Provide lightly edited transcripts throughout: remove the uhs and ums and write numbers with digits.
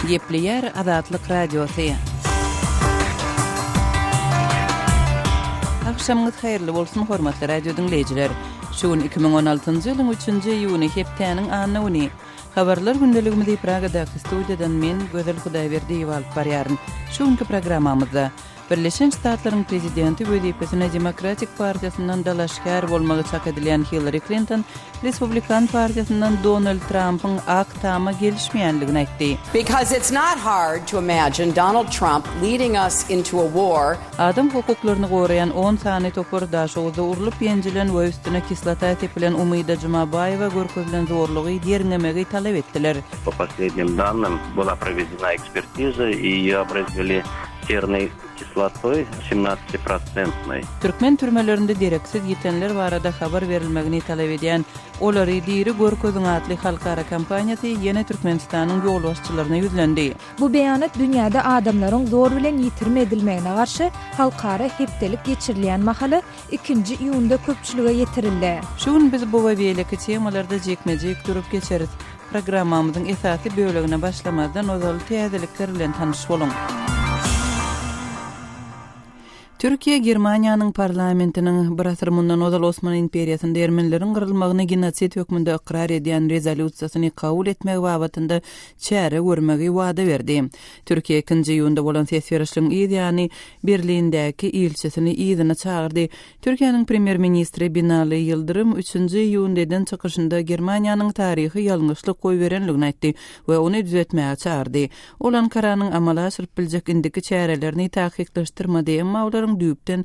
Gepleýär Azatlyk Radiosy. Agşamyňyz haýyrly bolsun, hormatly radio diňleýjiler! Şu gün 2016-njy ýylyň üçünji iýuny, hepdäniň anna güni. Habarlar gündeligimizi Pragadaky studiýadan men, Gözel Hudaýberdiýewa alyp barýaryn. Şu günki programmamyzda Birleşen Ştatlaryň prezidenti wezipesine Demokratik partiýasyndan dalaşgär bolmagy çak edilýän Hillari Klinton Respublikan partiýasyndan Donald Trampyň Ak Tama gelişmeýändigini aýtdy. Because it's not hard to imagine Donald Trump leading us into a war. Adam hukuklaryny goraýan on sany topar Daşoguzda urlup-ýenjilen we üstüne kislota sepilen Umyda Jumabaýewa görkezilen zorlugy derňemegi talap etdiler. Po poslednim dannym byla provedena ekspertiza i ýe obrazdili sernoý kislotoý semnadcatiprocentnoý. Türkmen türmelerinde dereksiz ýitenler barada habar berilmegini talap edýän Olary diri görkeziň atly halkara kampaniýasy ýene Türkmenistanyň ýolbaşçylaryna ýüzlendi. Bu beýanat dünýäde adamlaryň zor bilen ýitirim edilmegine garşy halkara hepdelik geçirilýän mahaly ikinji iýunda köpçülige ýetirildi. Şu gün biz bu we beýleki temalarda jikme-jik durup geçeris. Programmamyzyň esasy bölegine başlamazdan ozal täzelikler bilen tanyş boluň. Türkiýe Germaniýanyň parlamentiniň bir asyr mundan ozal Osman imperiýasynda ermenileriň gyrylmagyny genosid hökmünde ykrar edýän rezolýusiýasyny kabul etmegi babatynda çäre görmegi wada berdi. Türkiýe ikinji iýunda bolan ses berişligiň yz ýany Berlindäki ilçisini yzyna çagyrdy. Türkiýäniň premýer-ministri Binali Ýyldyrym üçünji iýunda eden çykyşynda Germaniýanyň taryhy ýalňyşlyk goýberenligini aýtdy we ony düzetmäge çagyrdy. Ol Ankaranyň amala aşyryp biljek indiki çärelerini takyklaşdyrmady, emma olaryň düýpden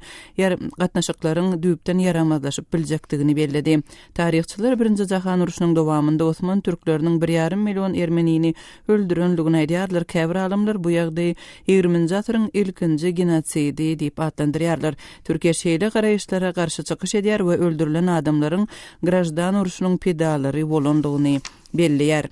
gatnaşyklaryň düýpden ýaramazlaşyp biljekdigini belledi. Taryhçylar Birinji jahan urşunyň dowamynda osman türkleriniň bir ýarym million ermenini öldürenligini aýdýarlar, käbir alymlar bu ýagdaýy ýigriminji asyryň ilkinji genosidi diýip atlandyrýarlar. Türkiýe şeýle garaýyşlara garşy çykyş edýär we öldürilen adamlaryň graždan urşunyň pidalary bolandygyny belleýär.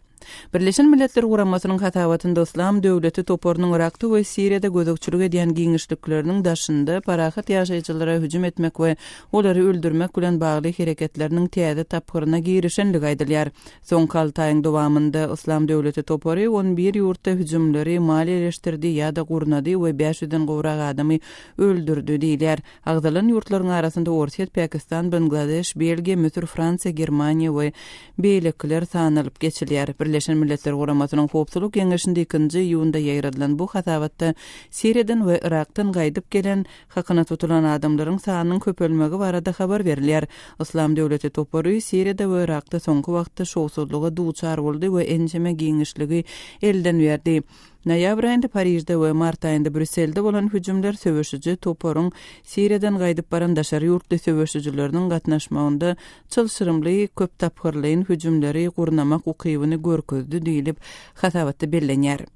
Birleşen Milletler Guramasynyň hasabatynda Yslam döwleti toparynyň Yrakda we Siriýada gözegçilik edýän giňişlikleriniň daşynda parahat ýaşaýjylara hüjüm etmek we olary öldürmek bilen bagly hereketleriniň täze tapgyryna girişendigi aýdylýar. Soňky alty aýyň dowamynda Yslam döwleti topary on bir ýurtda hüjümleri maliýeleşdirdi ýa-da gurnady we bäş ýüzden gowrak adamy öldürdi diýilýär. Agzalan ýurtlaryň arasynda Orsýet, Pakistan, Bangladeş, Belgiýa, Müsür, Fransiýa, Germaniýa we beýlekiler sanalyp geçilýär. Birleşen Milletler Guramasynyň Howpsuzlyk Geňeşinde ikinji iýunda ýaýradylan bu hasabatda Siriýadan we Yrakdan gaýdyp gelen hakyna tutulan adamlaryň sanynyň köpelmegi barada habar berilýär. Yslam döwleti topary Siriýada we Yrakda soňky wagtda şowsuzlyga duçar boldy we ençeme giňişligi elden berdi. Noýabr aýynda Parižde we mart aýynda Brýusselde bolan hüjümler söweşiji toparyň Siriýadan gaýdyp baran daşary ýurtly söweşijileriniň gatnaşmagynda çylşyrymly köptapgyrlaýyn hüjümleri gurnamak ukybyny görkezdi diýlip, hasabatda bellenýär.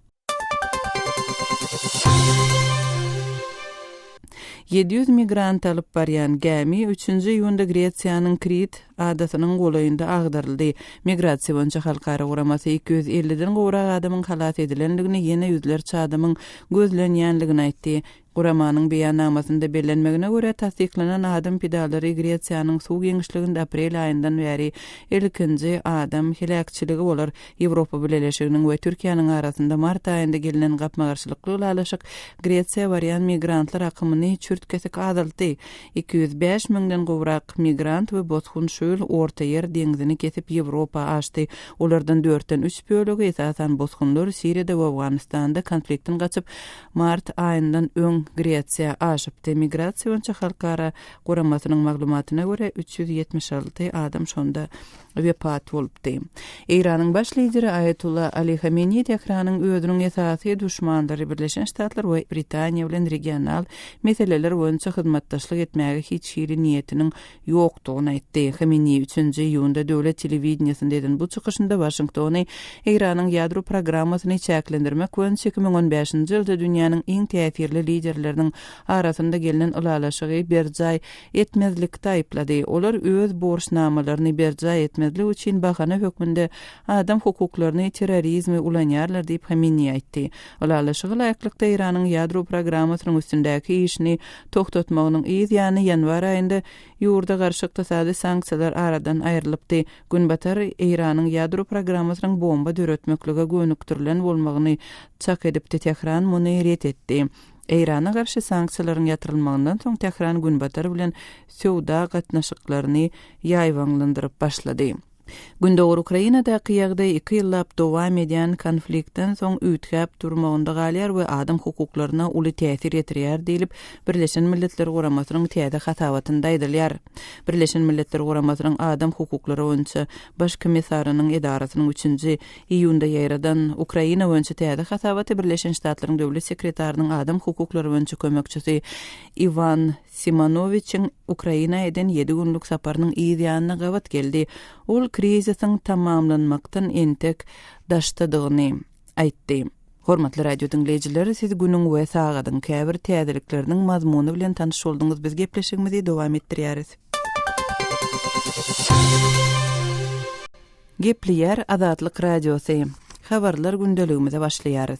700 migrant alyp barýan gämi üçünji iýunda Gresiýanyň Krit adasynyň golaýynda agdaryldy. Migrasiýa boýunça halkara guramasy 250-den gowrak adamyň halas edilendigini, ýene ýüzlerçe adamyň gözlenýändigini aýtdy. Guramanyň beýannamasynda bellenmegine görä, tassyklanan adam pidalary Gresiýanyň suw giňişliginde aprel aýyndan bäri ilkinji adam heläkçiligi bolar. Ýewropa Bileleşiginiň we Türkiýäniň arasynda mart aýynda gelnen gapma-garşylykly ylalaşyk Gresiýa barýan migrantlar akymyny çürt-kesik azaltdy. 205 müňden gowrak migrant we bosgun şu ýyl Ortaýer deňzini kesip Ýewropa aşdy. Olardan dörtden üç bölegi, esasan bosgunlar, Siriýada we Owganystanda konfliktden gaçyp, mart aýyndan öň Gresiýa aşypdy. Migrasiýa boýunça halkara guramasynyň maglumatyna görä, 376 adam şonda wepat bolupdy. Eýranyň baş lideri Aýatolla Ali Hameneý Tähranyň özüniň esasy duşmanlary Birleşen Ştatlar we Britaniýa bilen regional meseleler boýunça hyzmatdaşlyk etmäge hiç hili niýetiniň ýokdugyny aýtdy. Hameneý üçünji iýunda döwlet telewideniýesinde eden bu çykyşynda Waşingtony Eýranyň ýadro programmasyny çäklendirmek boýunça 2015-nji ýylda dünýäniň iň täsirli liderleri. liderleriniň arasynda gelnen ylalaşygy berjaý etmezlikde aýyplady. Olar öz borçnamalaryny berjaý etmezlik üçin bahana hökmünde adam hukuklaryny, terrorizmi ulanýarlar diýip, Hameneýi aýtdy. Ylalaşyga laýyklykda, Eýranyň ýadro programmasynyň üstündäki işini togtatmagynyň yz ýany ýanwar aýynda ýurda garşy ykdysady sanksiýalar aradan aýrylypdy. Günbatar Eýranyň ýadro programmasynyň bomba döretmeklige gönükdirilen bolmagyny çak edipdi, Tähran muny ret etdi. Eýrana garşy sanksiýalaryň ýatyrylmagyndan soň Tähran Günbatar bilen söwda gatnaşyklaryny ýaýbaňlandyryp başlady. Gündogar Ukrainadaky ýagdaý iki ýyllap dowam edýän konfliktden soň üýtgäp durmagynda galýar we adam hukuklaryna uly täsir ýetirýär diýlip, Birleşen Milletler Guramasynyň täze hasabatynda aýdylýar. Birleşen Milletler Guramasynyň Adam hukuklary boýunça Baş komissarynyň edarasynyň üçünji iýunda ýaýradan Ukraina boýunça täze hasabaty Birleşen Ştatlaryň Döwlet sekretarynyň adam hukuklary boýunça kömekçisi Iwan Simonowiçiň Ukraina eden ýedi günlük saparynyň yz ýanyna gabat geldi. Ol krizisiň tamamlanmakdan entek daşdadygyny aýtdy. Hormatly radio diňleýjiler, siz günüň we sagadyň käbir täzelikleriniň mazmuny bilen tanyş bolduňyz. Biz gepleşigimizi dowam etdirýäris. Gepleýär Azatlyk Radiosy. Habarlar gündeligimize başlaýarys.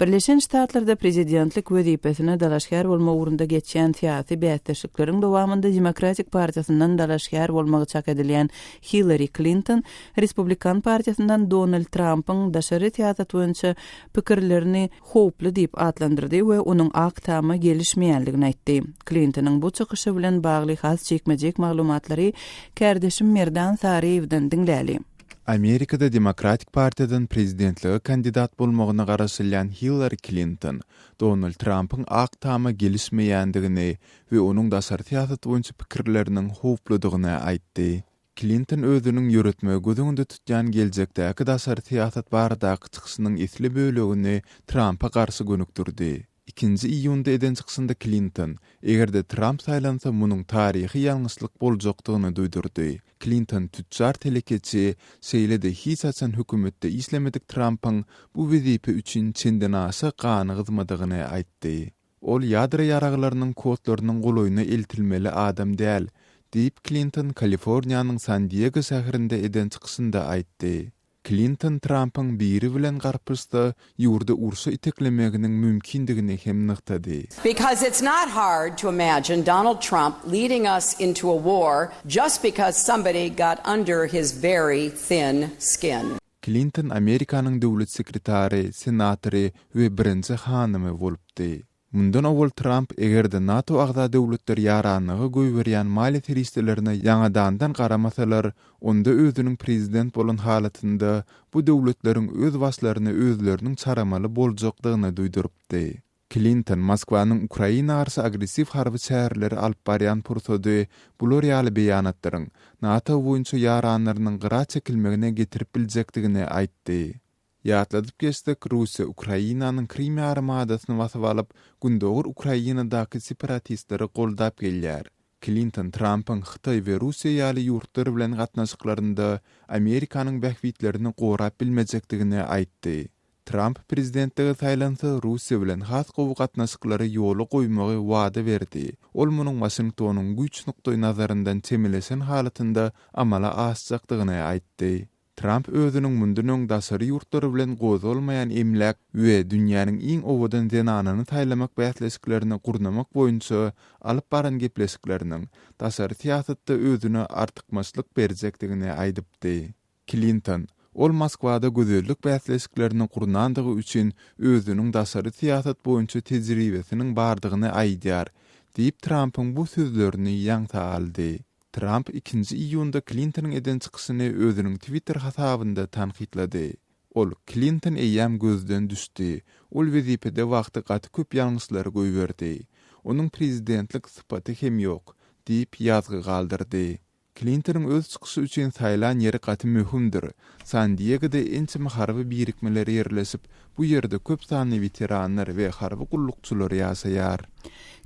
Birleşen Ştatlarda prezidentlik wezipesine dalaşgär bolmak ugrunda geçýän syýasy bäsdeşlikleriň dowamynda Demokratik partiýasyndan dalaşgär bolmagy çak edilýän Hillari Klinton Respublikan partiýasyndan Donald Trampyň daşary syýasat boýunça pikirlerini howply diýip atlandyrdy we onuň Ak Tama gelişmeýändigini aýtdy. Klintonyň bu çykyşy bilen bagly has jikme-jik maglumatlary kärdeşim Merdan Saryýewden diňläli. Amerikada Demokratik partiýadan prezidentlige kandidat bolmagyna garaşylýan Hillari Klinton Donald Trampyň Ak Tama gelişmeýändigini we onuň daşary syýasat boýunça pikirleriniň howpludygyny aýtdy. Klinton özüniň ýöretmegi göz öňünde tutýan geljekdäki daşary syýasat baradaky çykyşynyň esli bölegini Trampa garşy gönükdirdi. Ikinji iýunda eden çykyşynda Klinton, eger-de Tramp saýlansa munuň taryhy ýalňyşlyk boljakdygyny duýdurdy. Klinton tüçjar telekeçi, şeýle-de hiç haçan hökümetde işlemedik Trampyň bu wezipe üçin çendenaşa gany gyzmadygyny aýtdy. Ol ýadro ýaraglarynyň kodlarynyň golaýyna eltilmeli adam däl, diýip, Klinton Kaliforniýanyň San-Diego şäherinde eden çykyşynda aýtdy. Klinton Trampyň biri bilen garpyşsa, ýurdy urşa iteklemeginiň mümkindigini hem nygtady. Because it's not hard to imagine Donald Trump leading us into a war just because somebody got under his very thin skin. Klinton Amerikanyň döwlet sekretary, senatory we birinji hanymy bolupdy. Mundan owal Tramp eger-de NATO agza döwletler ýaranlyga goýberýän maliýe serişdelerine ýaňadandan garamasalar, onda özüniň prezident bolan halatynda bu döwletleriň öz başlaryny özleriniň çaramaly boljakdygyny duýdurypdy. Klinton Moskwanyň Ukraina garşy agressiw harby çäreleri alyp barýan pursady bular ýaly beýanatlaryň NATO boýunça ýaranlarynyň gyra çekilmegine getirip biljekdigini aýtdy. Ýatladyp geçsek, Russiýa Ukrainanyň Krym ýarymadasyny basyp alyp, gündogar Ukrainadaky separatistleri goldap gelýär. Klinton Trampyň Hytaý we Russiýa ýaly ýurtlar bilen gatnaşyklarynda Amerikanyň bähbitlerini gorap bilmejekdigini aýtdy. Tramp prezidentlige saýlansa, Russiýa bilen has gowy gatnaşyklary ýola goýmagy wada berdi. Ol munuň Waşingtonyň güýç nukdaýnazaryndan çemeleşen halatynda amala aşjakdygyny aýtdy. Tramp özüniň mundan öň daşary ýurtlar bilen gozgalmaýan emläk we dünýäniň iň owadan zenanyny saýlamak bäsleşiklerini gurnamak boýunça alyp baran gepleşikleriniň daşary syýasatda özüne artykmaçlyk berjekdigini aýdypdy. Klinton, Ol Moskwada gözellik bäsleşiklerini gurnandygy üçin özüniň daşary syýasat boýunça tejribesiniň bardygyny aýdýar diýip Trampyň bu sözlerini ýaňsa aldy. Tramp ikinji iýunda Klintonyň eden çykyşyny özüniň Twitter hasabynda tankytlady. Ol, Klinton eýýäm gözden düşdi. Ol wezipede wagty gaty köp ýalňyşlary goýberdi. Onuň prezidentlik sypaty hem ýok, diýip ýazgy galdyrdy. Klintonyň öz çykyşy üçin saýlan ýeri gaty möhümdir. San-Diegoda ençeme harby birikmeler ýerleşip, bu ýerde köp sanly weteranlar we harby gullukçylar ýaşaýar.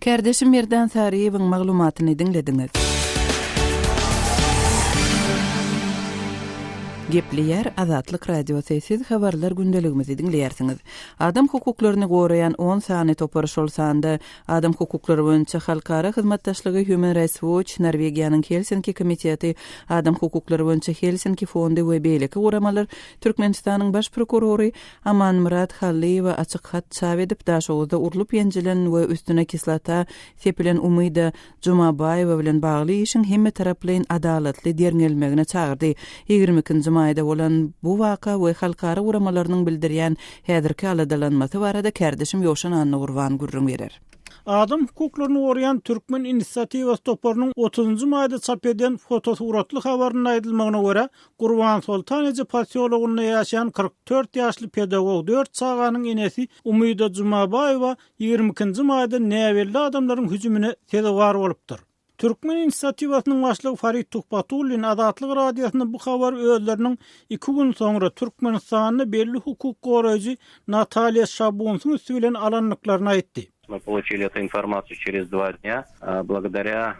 Kärdeşim Merdan Saryýewiň maglumatyny diňlediňiz. Gepleýär Azatlyk Radiosy, siz habarlar gündeligimizi diňleýärsiňiz. Adam hukuklaryny goraýan on sany topar, şol sanda Adam hukuklary boýunça halkara hyzmatdaşlygy Human Rights Watch, Norwegiýanyň Helsinki komiteti, Adam hukuklary boýunça Helsinki fondy we beýleki guramalar Türkmenistanyň Baş prokurory Amanmyrat Hallyýewe açyk hat çap edip, Daşoguzda urlup-ýenjilen we üstüne kislota sepilen Umyda Jumabaýewa bilen bagly işiň hemmetaraplaýyn adalatly derňelmegine çagyrdy. 22-nji maýda bolan bu waka we halkara guramalarynyň bildirýän häzirki aladalanmasy barada kärdeşim Ýowşan Annagurban gürrüň berer. Adam hukuklaryny goraýan Türkmen inisiatiwasy toparynyň otuzynjy maýda çap eden fotosuratly habarynda aýdylmagyna görä, Gurbansoltan eje posýologynda ýaşaýan 44 ýaşly pedagog, dört çaganyň enesi Umyda Jumabaýewa 22-nji maýda näbelli adamlaryň hüjümine sezewar bolupdyr. Türkmen inisiatiwasynyň başlygy Farid Tuhbatullin Azatlyk Radiosyna bu habary özleriniň iki gün soňra Türkmenistanda belli hukuk goraýjy Natalýa Şabunsyň üsti bilen alandyklaryny aýtdy. Мы получили эту информацию через два dnýa благодаря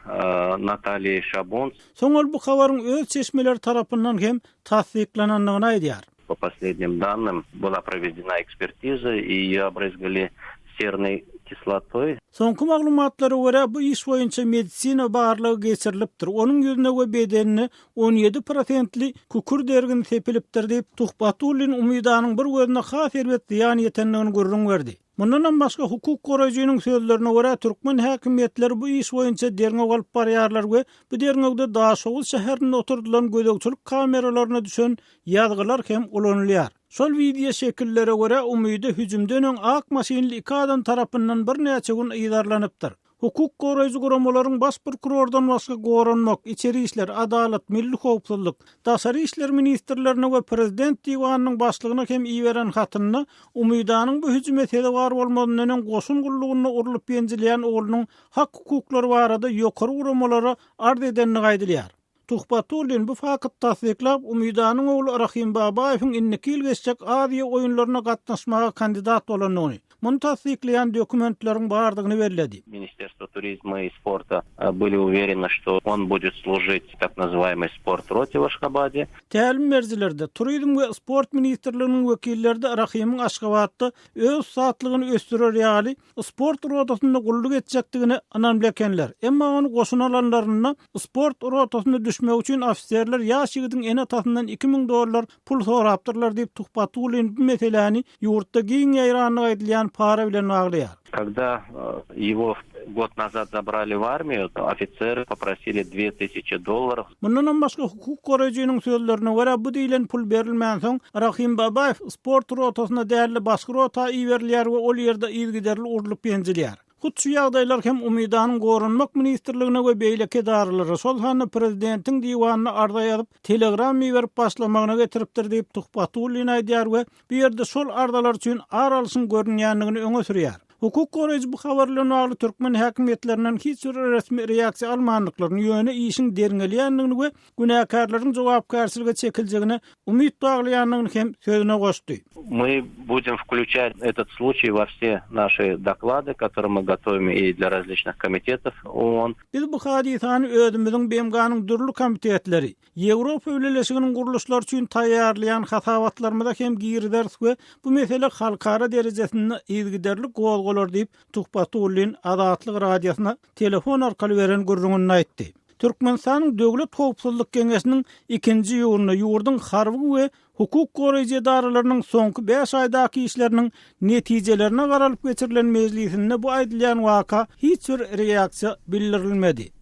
Natalýe Şabunts. Soň ol bu habaryň öz çeşmeleri tarapyndan hem tassyklanandygyny aýdýar. Po poslednim dannym byla provedena ekspertiza i ýe obrezgali sernoý kislotoý. Soňky maglumatlara görä, bu iş boýunça medisina barlagy geçirilipdir, onuň ýüzüne we bedenine 17 prosentli kükürt ergini sepilipdir diýip, Tuhbatullin Umidanyň bir gözüne has erbet zyýan ýetendigini gürrüň berdi. Mundanam başga, hukuk goraýjynyň sözlerine görä, türkmen häkimiýetleri bu iş boýunça derňew alyp barýarlar we bu derňewde Daşoguz şäherinde oturdylan gözegçilik kameralaryna düşen ýazgylar hem ulanylýar. Şol wideo şekillere görä, Umyda hüjümden öň ak maşynly iki adam tarapyndan birnäçe gün yzarlanypdyr. Hukuk goraýjy guramalaryň baş prokurordan başga Goranmak, Içeri işler, Adalat, Milli howpsuzlyk, Daşary işler ministrlerine we Prezident diwanynyň başlygyna hem iberen hatynda Umydanyň bu hüjüme sezewar bolmazyndan öň goşun gullugynda urlup-ýenjilýän oglunyň hak-hukuklary barada ýokary guramalara arz edendigi aýdylýar. Tuhbatullin bu fakty tassyklap, Umydanyň ogly Rahim Babaýewiň indiki ýyl geçjek Aziýa oýunlaryna gatnaşmaga kandidat bolandygyny, muny tassyklaýan dokumentleriň bardygyny belledi. Ministerstwo turizma i sporta byli uwereny, şto on budet služit w tak nazywaýmoý sport rote w Aşgabade. Tälim berijiler-de, Turizm we sport ministrliginiň wekilleri-de Rahymyň Aşgabatda öz ussatlygyny ösdürer ýaly sport rotasynda gulluk etjekdigine ynamly ekenler. Emma ony goşuna alanlarynda sport rotasyna düşmegi üçin ofiserler ýaş ýigidiň ene-atasyndan 2000 dollar pul sorapdyrlar diýip, Tuhbatullin bu meseläni ýurtda giň ýaýrandygy aýdylýan para bilen baglaýar. Когда его год назад забрали в армию, ofisery poprosili dwe tysячи dollarov. Mundanam başga, hukuk goraýjynyň sözlerine görä, bu diýlen pul berilmänsoň, Rahim Babaýew sport rotasyna däl-de, başga rota iberilýär we ol ýerde yzygiderli urlup-ýenjilýär. Hut şu ýagdaýlar hem Umydanyň Goranmak ministrligine we beýleki edaralara, şol sanda prezidentiň diwanyna arza ýazyp, telegram iberip başlamagyna getiripdir diýip, Tuhbatullin aýdýar we bu ýerde şol arzalar üçin ar alşyň görünýändigini öňe sürýär. Hukuk goraýjy bu habar bilen bagly türkmen häkimiýetlerinden hiç bir resmi reaksiýa almandyklaryny, ýöne işiň derňelýändigini we günäkärleriň jogapkärçilige çekiljegine umyt baglaýandygyny hem sözüne goşdy. My budem wklýuçat etot sluçiý wo wse naşi doklady, kotorye my gotowim i dlýa razliçnyh komitetow OON. Biz bu hadysany özümiziň BMG-niň dürli komitetleri, Ýewropa Bileleşiginiň gurluşlary üçin taýýarlaýan hasabatlarymyza hem girizeris we bu mesele halkara derejesinde yzygiderli gozgalar diýip, Tuhbatullin Azatlyk Radiosyna telefon arkaly beren gürrüňinde aýtdy. Türkmenistanyň Döwlet howpsuzlyk geňeşiniň ikinji iýunda ýurduň harby we hukuk goraýjy edaralarynyň soňky bäş aýdaky işleriniň netijelerine garalyp geçirilen mejlisinde bu aýdylýan waka hiç bir reaksiýa bildirilmedi.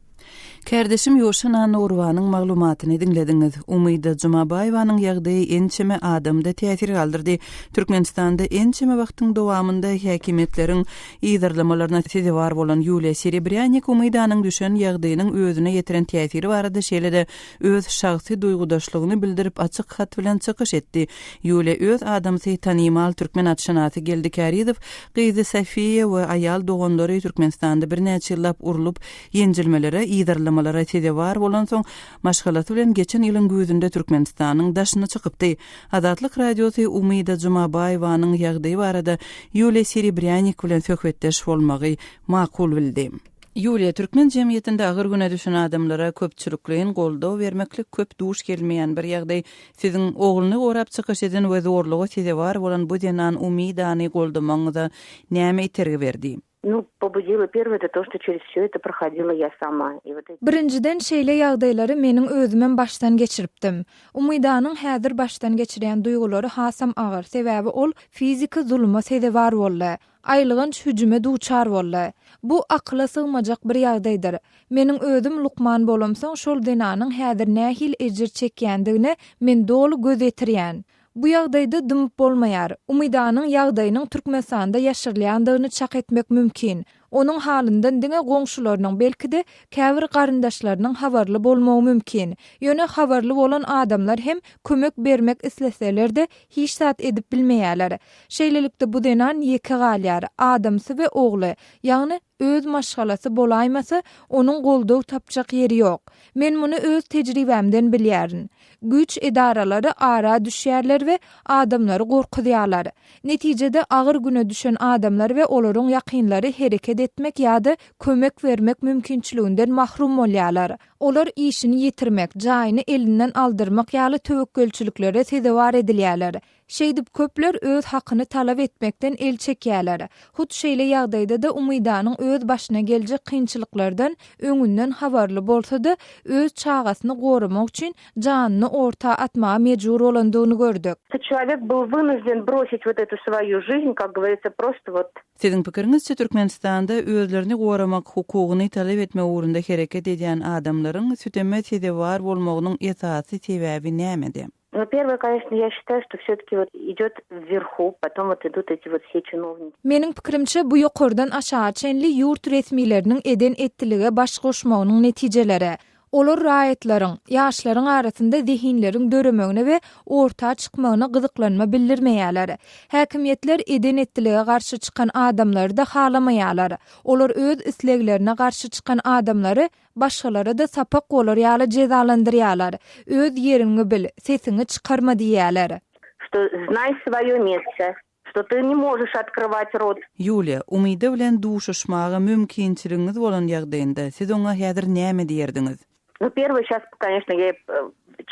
Kärdeşim Ýowşan Annagurbanyň maglumatyny diňlediňiz. Umyda Jumabaýewanyň ýagdaýy ençeme adamda täsir galdyrdy. Türkmenistanda ençeme wagtyň dowamynda häkimiýetleriň yzarlamalaryna sezewar bolan Ýuliýa Serebrýanik Umydanyň düşen ýagdaýynyň özüne ýetiren täsiri barada şeýle-de öz şahsy duýgudaşlygyny bildirip açyk hat bilen çykyş etdi. Ýuliýa öz adamsy tanymal türkmen atşynasy Geldi Kärizow, gyzy Sofiýa we aýal doganlary Türkmenistanda birnäçe ýyllap urlup, ýenjilmelere, yzarlamalara sezewar bolansoň, maşgalasy bilen geçen ýylyň güýzünde Türkmenistanyň daşyna çykypdy. Azatlyk Radiosy Umyda Jumabaýewanyň ýagdaýy barada Ýuliýa Serebrýanik bilen söhbetdeş bolmagy makul bildi. Ýuliýa, türkmen jemgyýetinde agyr güne düşen adamlara köpçülikleýin goldaw bermeklik köp duş gelmeýän bir ýagdaý. Siziň ogluny gorap çykyş eden we zorluga sezewar bolan bu zenan Umidany goldamagyňyza näme itergi berdi? Nu, pobudilo perwoe, eto to, çto çerez wsё eto prohodila ýa sama. I wot eti. Birinjiden, şeýle ýagdaýlary meniň özümem başdan geçiripdim. Umydanyň häzir başdan geçirýän duýgulary hasam agyr, sebäbi ol fiziki zuluma sezewar boldy. Aýylganç hüjüme duçar boldy. Bu akyla sygmajak bir ýagdaýdyr. Meniň özüm lukman bolamsoň şol zenanyň häzir nähili ejir çekýändigine men doly göz ýetirýän. Bu ýagdaýda dymyp bolmaýar. Umydanyň ýagdaýynyň Türkmenistanda ýaşyrylýandygyny çak etmek mümkin. Onuň halyndan diňe goňşularynyň, belki-de, käbir garyndaşlarynyň habarly bolmagy mümkin. Ýöne habarly bolan adamlar hem kömek bermek isleseler-de, hiç zat edip bilmeýärler. Şeýlelikde, bu zenan ýeke galýar, adamsy we ogly, ýagny öz maşgalasy bolaýmasa, onuň goldaw tapjak ýeri ýok. Men muny öz tejribämden bilýärin. Güýç edaralary ara düşýärler we adamlary gorkuzýarlar. Netijede agyr güne düşen adamlar we olaryň ýakynlary hereket etmek ýa-da kömek bermek mümkinçiliginden mahrum bolýarlar. Olar işini ýitirmek, jaýyny elinden aldyrmak ýaly töwekgelçiliklere sezewar edilýärler. Şeýdip, köpler öz hakyny talap etmekden el çekýärler. Hut şeýle ýagdaýda-da Umydanyň öz başyna geljek kynçylyklardan öňünden habarly bolsa-da, öz çagasyny goramak üçin janyny orta atmaga mejbur bolandygyny gördük. Çelowek byl wynujden brosiť wot etu swoýu žižn, kak goworitsya, prosto wot. Siziň pikiriňizçe, Türkmenistanda özlerini goramak hukugyny talap etmek ugrunda hereket edýän adamlaryň süteme sezewar bolmagynyň esasy sebäbi nämede? Nu perwoe koneçno ýa şitaýu şto wsýo-taki wot idýot wwerhu potom wot idut eti wot wse çinowniki. Meniň pikirimçe, bu ýokardan aşaga çenli ýurt resmileriniň eden-etdilige baş goşmagynyň netijeleri. Olar raýatlaryň, ýaşlaryň arasynda zehinleriň döremegine we orta çykmagyna gyzyklanma bildirmeýärler. Häkimiýetler eden-etdilige garşy çykan adamlary-da halamaýarlar. Olar öz isleglerine garşy çykan adamlary Başgalara-da sapak bolar ýaly jezalandyrýarlar. Öz ýeriňi bil, sesiňi çykarma diýýärler. Što znaý svoýo mesta, što ty ne možeš otkrywać rot. Ýuliýa, Umyda bilen duşuşmaga mümkinçiligiňiz bolan ýagdaýynda, siz oňa häzir näme diýerdiňiz? Nu, perwyý şas, koneçno, ýa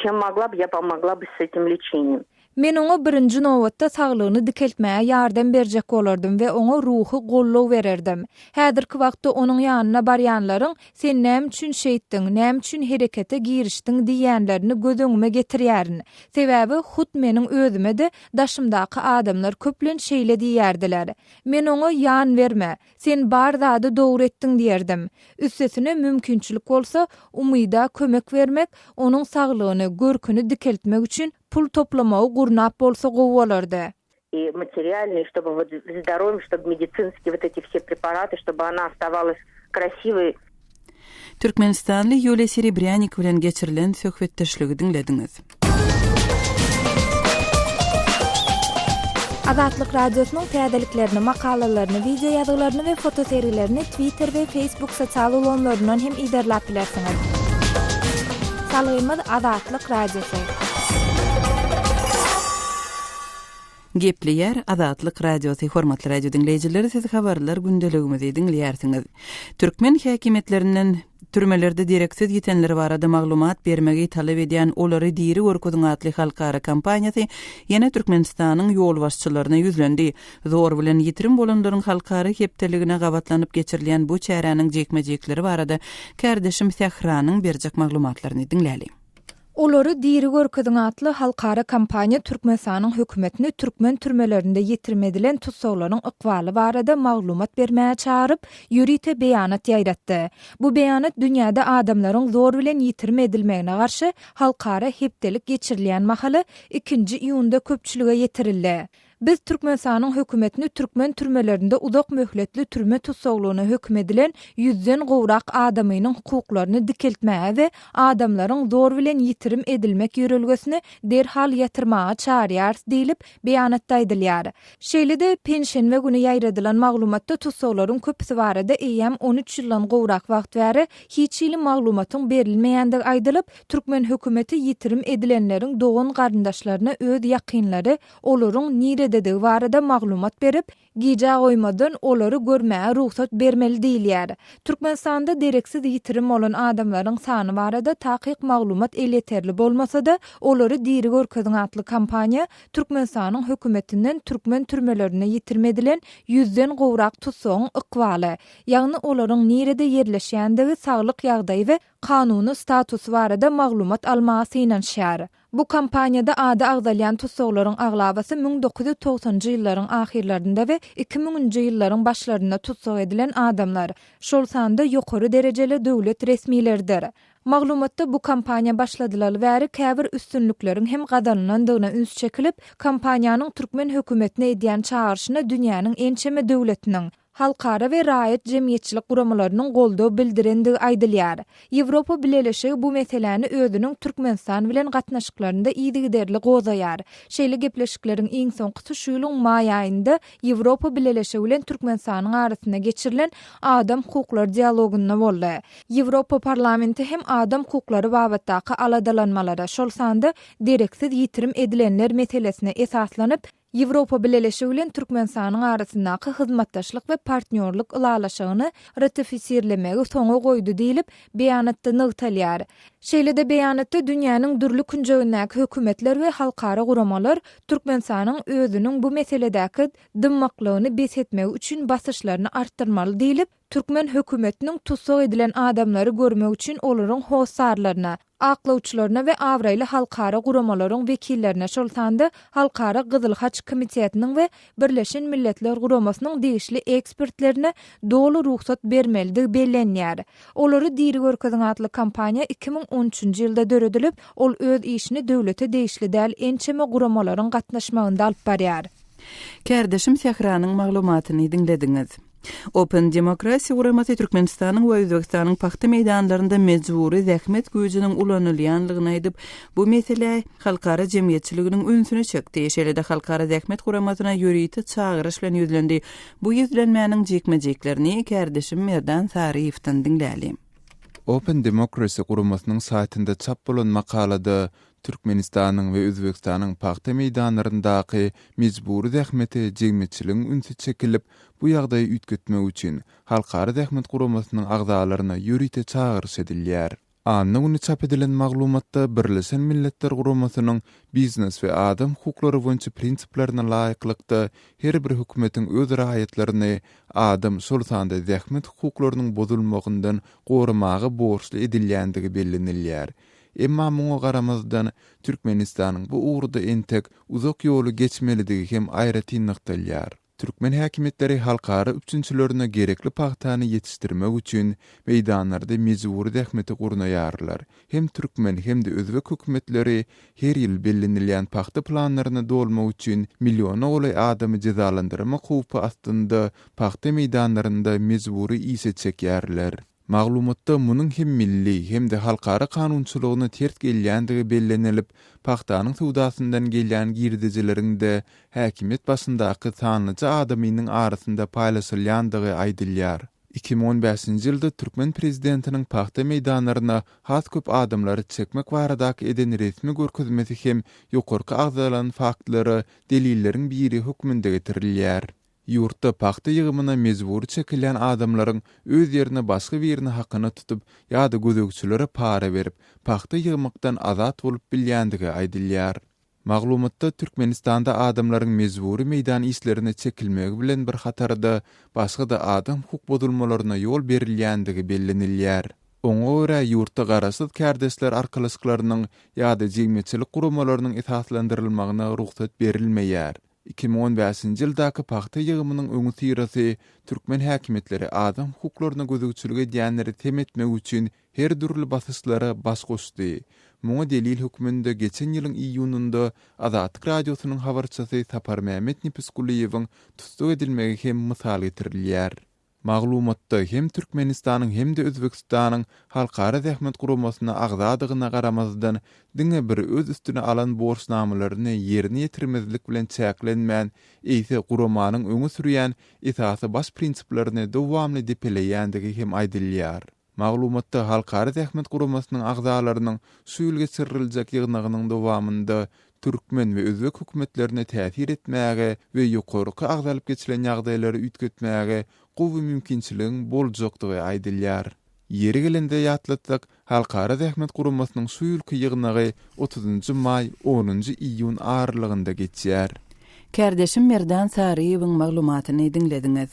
çem mogla by, ýa pomogla by s etim leçeniýem. Men oňa birinji nobatda saglygyny dikeltmäge ýardam berjek bolardym we oňa ruhy goldaw bererdim. Häzirki wagtda onuň ýanyna barýanlaryň Sen näme üçin şeýtdiň, näme üçin herekete girişdiň diýýänlerini göz öňüme getirýärin. Sebäbi hut meniň özüme-de daşymdaky adamlar köplenç şeýle diýýärdiler. Men oňa Ýan berme, sen bar zady dogry etdiň diýerdim. Üstesine, mümkinçilik bolsa, Umyda kömek bermek, onuň saglygyny, görküni dikeltmek üçin Pul toplamagy gurnap bolsa gowy bolardy. I materialnyý, ştoby wot zdorowýem, ştoby medisinskiý wot eti wse preparaty, ştoby ona ostawalas krasiwoý. Türkmenistanly Ýuliýa Serebrýanik bilen geçirilen söhbetdeşligi diňlediňiz. Azatlyk Radiosynyň täzeliklerini, makalalaryny, wideo ýazgylaryny we fotosergilerini Twitter we Facebook sosial ulgamlaryndan hem yzarlap bilersiňiz. Salgymyz Azatlyk Radiosy. Gepleýär Azatlyk Radiosy Hormatly radio diňleýjiler siz habarlar gündeligimizi diňleýärsiňiz. Türkmen häkimiýetlerinden türmelerde dereksiz ýitenler barada maglumat bermegi talap edýän Olary diri görkeziň atly halkara kampaniýasy ýene Türkmenistanyň ýolbaşçylaryna ýüzlendi. Zor bilen ýitirim bolanlaryň halkara hepdeligine gabatlanyp geçirilýän bu çäräniň jikme-jikleri barada kärdeşim Sähranyň berjek maglumatlaryny diňläliň. Olary diri görkeziň atly halkara kampaniýa Türkmenistanyň hökümetini türkmen türmelerinde ýitirim edilen tussaglaryň ykbaly barada maglumat bermäge çagyryp, ýörite beýanat ýaýratdy. Bu beýanat dünýäde adamlaryň zor bilen ýitirim edilmegine garşy halkara hepdelik geçirilýän mahaly ikinji iýunda köpçülige ýetirildi. Biz Türkmenistanyň hökümetini türkmen türmelerinde uzak möhletli türme tussaglygyna höküm edilen ýüzden gowrak adamynyň hukuklaryny dikeltmäge we adamlaryň zor bilen ýitirim edilmek ýörelgesini derhal ýatyrmaga çagyrýarys diýlip, beýanatda aýdylýar. Şeýle-de, penşenbe güni ýaýradylan maglumatda tussaglaryň köpüsi barada eýýäm 13 ýyldan gowrak wagt bäri hiç hili maglumatyň berilmeýändigi aýdylyp, türkmen hökümeti ýitirim edilenleriň dogan-garyndaşlaryna öz ýakynlary olaryň nirede. nirededigi barada maglumat berip, gijä goýmazdan olary görmäge rugsat bermeli diýilýär. Türkmenistanda dereksiz ýitirim bolan adamlaryň sany barada takyk maglumat elýeterli bolmasa-da, Olary diri görkeziň atly kampaniýa Türkmenistanyň hökümetinden türkmen türmelerinde ýitirim edilen ýüzden gowrak tussagyň ykbaly, ýagny olaryň nirede ýerleşýändigi, saglyk ýagdaýy we kanuny statusy barada maglumat almaga synanyşýar. Bu kampaniýada ady agzalýan tussaglaryň aglabasy 1990-njy ýyllaryň ahyrlarynda we iki müňünji ýyllaryň başlarynda tussag edilen adamlar, şol sanda ýokary derejeli döwlet resmileridir. Maglumatda bu kampaniýa başladylaly bäri käbir üstünlikleriň hem gazanylandygyna üns çekilip, kampaniýanyň türkmen hökümetine edýän çagyryşyna dünýäniň ençeme döwletiniň, halkara we raýat jemgyýetçilik guramalarynyň goldaw bildirendigi aýdylýar. Ýewropa Bileleşigi bu meseläni özüniň Türkmenistan bilen gatnaşyklarynda yzygiderli gozgaýar. Şeýle gepleşikleriň iň soňkusy şu ýylyň maý aýynda Ýewropa Bileleşigi bilen Türkmenistanyň arasynda geçirilen adam hukuklary dialogynda boldy. Ýewropa Parlamenti hem adam hukuklary babatdaky aladalanmalara, şol sanda dereksiz ýitirim edilenler meselesine esaslanyp, Ýewropa Bileleşigi bilen Türkmenistanyň arasyndaky hyzmatdaşlyk we partnýorlyk ylalaşygyny ratifisirlemegi soňa goýdy diýlip, beýanatda nygtalýar. Şeýle-de beýanatda dünýäniň dürli künjegindäki hökümetler we halkara guramalar Türkmenistanyň özüniň bu meseledäki dymmaklygyny bes etmegi üçin basyşlaryny artdyrmaly diýlip, Türkmen hökümetiniň tussag edilen adamlary görmek üçin olaryň hossarlaryna, aklawçylaryna we abraýly halkara guramalaryň wekillerine, şol sanda Halkara Gyzyl Haç Komitetiniň we Birleşen Milletler Guramasynyň degişli ekspertlerine doly rugsat bermelidigi bellenýär. Olary diri görkeziň atly kampaniýa 2013-nji ýylda döredilip, ol öz işini döwlete degişli däl ençeme guramalaryň gatnaşmagynda alyp barýar. Kärdeşim Sähranyň maglumatyny diňlediňiz. Open Democracy guramasy Türkmenistanyň we Özbegistanyň pagta meýdanlarynda mejbury zähmet güýjüniň ulanylýanlygyny aýdyp, bu meselä halkara jemgyýetçiliginiň ünsüni çekdi. Şeýle-de Halkara zähmet guramasyna ýörite çagyryş bilen ýüzlendi. Bu ýüzlenmäniň jikme-jiklerini kärdeşim Merdan Saryýewden diňläli. Open Democracy guramasynyň saýtynda çap bolan makalada Türkmenistanyň we Özbegistanyň pagta meýdanlaryndaky mejbury zähmete jemgyýetçiligiň ünsi çekilip, bu ýagdaýy üýtgetmek üçin Halkara zähmet guramasynyň agzalaryna ýörite çagyryş edilýär. Anna güni çap edilen maglumatda Birleşen Milletler Guramasynyň biznes we adam hukuklary boýunça prinsiplerine laýyklykda her bir hökümetiň öz raýatlaryny adam, şol sanda zähmet hukuklarynyň bozulmagyndan goramaga borçly edilýändigi bellenilýär. Emma muňa garamazdan, Türkmenistanyň bu ugurda entek uzak ýoly geçmelidigi hem aýratyn nygtalýar. Türkmen häkimiýetleri halkara üpjünçilerine gerekli pagtany ýetişdirmek üçin meýdanlarda mejbury zähmeti gurnaýarlar. Hem türkmen, hem-de özbek hökümetleri her ýyl bellenilýän pagta planlaryny dolmak üçin milliona golaý adamy jezalandyrmak howpy astynda pagta meýdanlarynda mejbury işe çekýärler. Maglumatda munuň hem milli, hem-de halkara kanunçylygyna ters gelýändigi bellenilip, pagtanyň söwdasyndan gelýän girdejileriň-de häkimiýet başyndaky sanlyja adamynyň arasynda paýlaşylýandygy aýdylýar. 2015-nji ýylda türkmen prezidentiniň pagta meýdanlaryna has köp adamlary çekmek baradaky eden resmi görkezmesi hem ýokarky agzalan faktlara delilleriň biri hökmünde getirilýär. Ýurtda pagta ýygymyna mejbury çekilýän adamlaryň öz ýerine başga birini hakyna tutup ýa-da gözegçilere para berip, pagta ýygmakdan azat bolup bilýändigi aýdylýar. Maglumatda Türkmenistanda adamlaryň mejbury meýdan işlerine çekilmegi bilen bir hatarda başga-da adam hukuk bozulmalaryna ýol berilýändigi bellenilýär. Oňa görä, ýurtda garaşsyz kärdeşler arkalaşyklarynyň ýa-da jemgyýetçilik guramalarynyň esaslandyrylmagyna rugsat berilmeýär. 2015-nji ýyldaky pagta ýygymynyň öňüsyrasy türkmen häkimiýetleri adam hukuklaryna gözegçilik edýänleri sem etmek üçin her dürli basyşlara baş goşdy. Muňa delil hökmünde geçen ýylyň iýunynda Azatlyk Radiosynyň habarçysy Saparmämmet Nepesgulyýewiň tussag edilmegi hem mysal getirilýär. Maglumatda hem Türkmenistanyň hem-de Özbegistanyň Halkara zähmet guramasyna agzadygyna garamazdan, diňe bir öz üstüne alan borçnamalaryny ýerine ýetirmezlik bilen çäklenmän, eýse guramanyň öňe sürýän esasy baş prinsiplerini dowamly depeleýändigi hem aýdylýar. Maglumatda Halkara zähmet guramasynyň agzalarynyň şu ýyl geçiriljek ýygnagynyň dowamynda. türkmen we özbek hökümetlerine täsir etmäge we ýokarky agzalyp geçilen ýagdaýlary üýtgetmäge gowy mümkinçiligiň boljakdygy aýdylýar. Ýeri gelende ýatlatsak, Halkara zähmet guramasynyň şu ýylky ýygnagy otuzynjy maý, onunjy iýun aralygynda geçýär. Kärdeşim Merdan Saryýewiň maglumatyny diňlediňiz.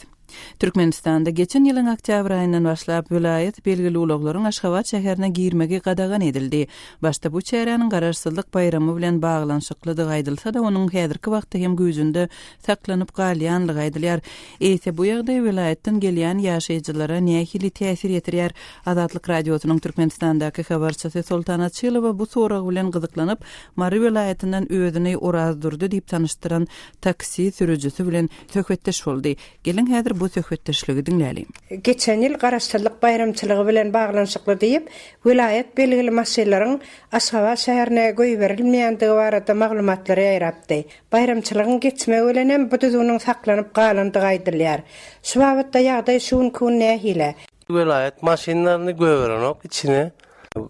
Türkmenistanda geçen ýylyň oktýabr aýyndan başlap, welaýat belgili ulaglaryň Aşgabat şäherine girmegi gadagan edildi. Başda bu çäräniň Garaşsyzlyk baýramy bilen baglanyşyklydygy aýdylsa-da, onuň häzirki wagtda hem güýjünde saklanyp galýanlygy aýdylýar. Eýse, bu ýagdaý welaýatdan gelýän ýaşaýjylara nähili täsir ýetirýär? Azatlyk Radiosynyň Türkmenistandaky habarçysy Soltan Açylowa bu sorag bilen gyzyklanyp, Mary welaýatyndan özüni Orazdurdy diýip tanyşdyran taksi sürüjisi bilen söhbetdeş boldy. Geliň, häzir bu söhbetdeşligi diňläliň. Geçen ýyl Garaşsyzlyk baýramçylygy bilen baglanyşykly diýip, welaýat belgili maşynlaryň Aşgabat şäherine goýberilmeýändigi barada maglumatlar ýaýrapdy. Baýramçylygyň geçmegi bilen hem bu düzgüniň saklanyp galandygy aýdylýar. Şu babatda ýagdaý şu günki gün nähili? Welaýat maşynlaryny goýberenok içine.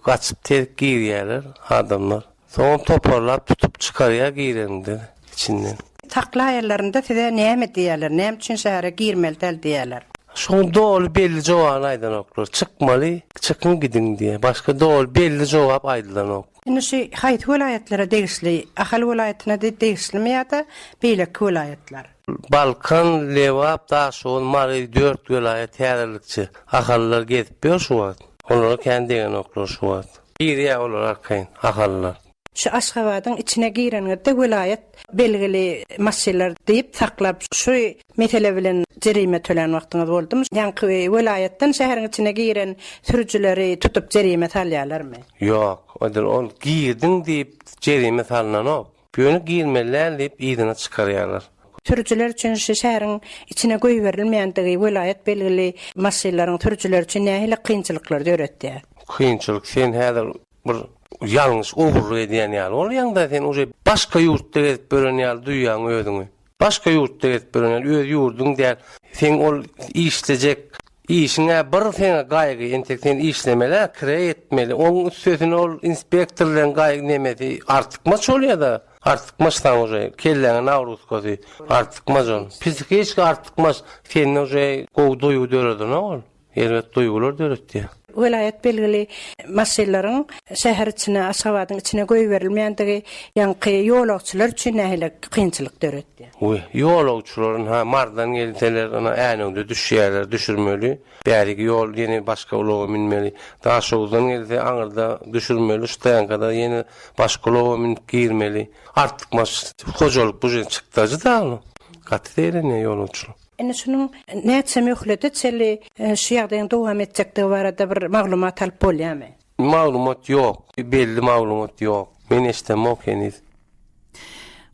Gaçyp tez girýärler adamlar. Soňam toparlap tutup çykarýar gireninde içinden. Saklaýanlarynda size näme diýýärler? Näme üçin şähere girmeli däl diýýärler? Şoň doly belli jogabyny aýdanoklar. Çykmaly, çykyň gidiň diýýär. Başga doly belli jogap aýdylanok. Indi şu haýsy welaýatlara degişli? Ahal welaýatyna degişlimi ýa-da beýleki welaýatlar? Balkan, Lebap, Daşoguz, Mary dört welaýat häzirlikçe. Ahallylar gezip ýör şu wagt. Olara kän degenoklar şu wagt. Girýär olar arkaýyn, ahallylar. Şu Aşgabadyň içine gireniňizde welaýat belgili maşynlar diýip saklap şu mesele bilen jerime tölän wagtyňyz boldumy? Ýaňky welaýatdan şäheriň içine giren sürüjileri tutup jerime salýarlarmy? Ýok, edil ol girdiň diýip jerime salnanok. Ýöne girmeli däl diýip yzyna çykarýarlar. Sürüjiler üçin şu şäheriň içine goýberilmeýändigi welaýat belgili maşynlaryň sürüjileri üçin nähili kynçylyklary döretýär? Kynçylyk sen häzir bir ýalňyş ogurlyk edýän ýaly bolýaňda sen uje başga ýurtda gezip ýören ýaly duýýaň özüňi. Başga ýurtda gezip ýören ýaly öz ýurduň däl. Seň ol işlejek işiň-ä bir seňe gaýgy entek sen işlemeli-ä kireý etmeli oň üstesine ol inspektorlaň gaýgy nemesi artykmaç bolýada artykmaç saň uje kelläňe nagruzkasy artykmaç ol psihiçki artykmaç sende uje gowy duýgy döredenok ol. Erbet duýgular döretýär. Welaýat belgili maşynlaryň şäher içine, Aşgabadyň içine goýberilmeýändigi ýaňky ýolagçylar üçin nähili kynçylyk döretýär? We ýolagçylar ynha Marydan gelseler ynha Änewde düşýärler, düşürmeli. Bäriki ýol ýene başga ulaga münmeli. Daşoguzdan gelse aňyrda düşürmeli, stoýankada ýene başga ulaga münüp girmeli. Artykmaç hojalyk bujet çykdajy da gaty zeýrenýär ýolagçylar. Indi şunuň näçe möhlete çenli şu ýagdaýyň dowam etjekdigi barada bir maglumat alyp bolýarmy? Maglumat ýok. Belli maglumat ýok. Men eşdemok heniz.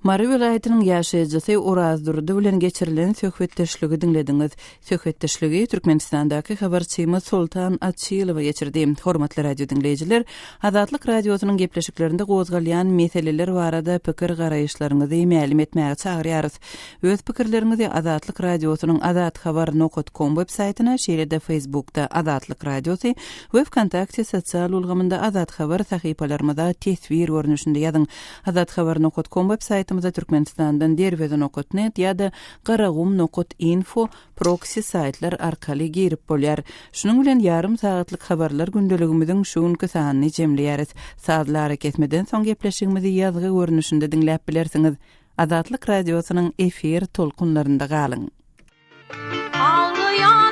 Mary welaýatynyň ýaşaýjysy Orazdurdy bilen geçirilen söhbetdeşligi diňlediňiz. Söhbetdeşligi Türkmenistandaky habarçymyz Soltan Açylowa geçirdi. Hormatly radio diňleýjiler, Azatlyk Radiosynyň gepleşiklerinde gozgalýan meseleler barada pikir-garaýyşlaryňyzy mälim etmäge çagyrýarys. Öz pikirleriňizi Azatlyk Radiosynyň azathabar nokat kom web saýtyna, şeýle-de Facebookda Azatlyk Radiosy we Wkontakte sosial ulgamynda Azathabar sahypalarymyza teswir görnüşinde ýazyň. Azathabar nokat kom web saýtymyza Türkmenistandan Derweze nokat net ýa-da Garagum nokat info proksi saýtlar arkaly girip bolýar. Şunuň bilen ýarym sagatlyk habarlar gündeligimiziň şu günki sanyny jemleýäris. Sazly arakesmeden soň gepleşigimizi ýazgy görnüşinde diňläp bilersiňiz. Azatlyk Radiosynyň efir tolkunlarynda galyň! Aglaýan.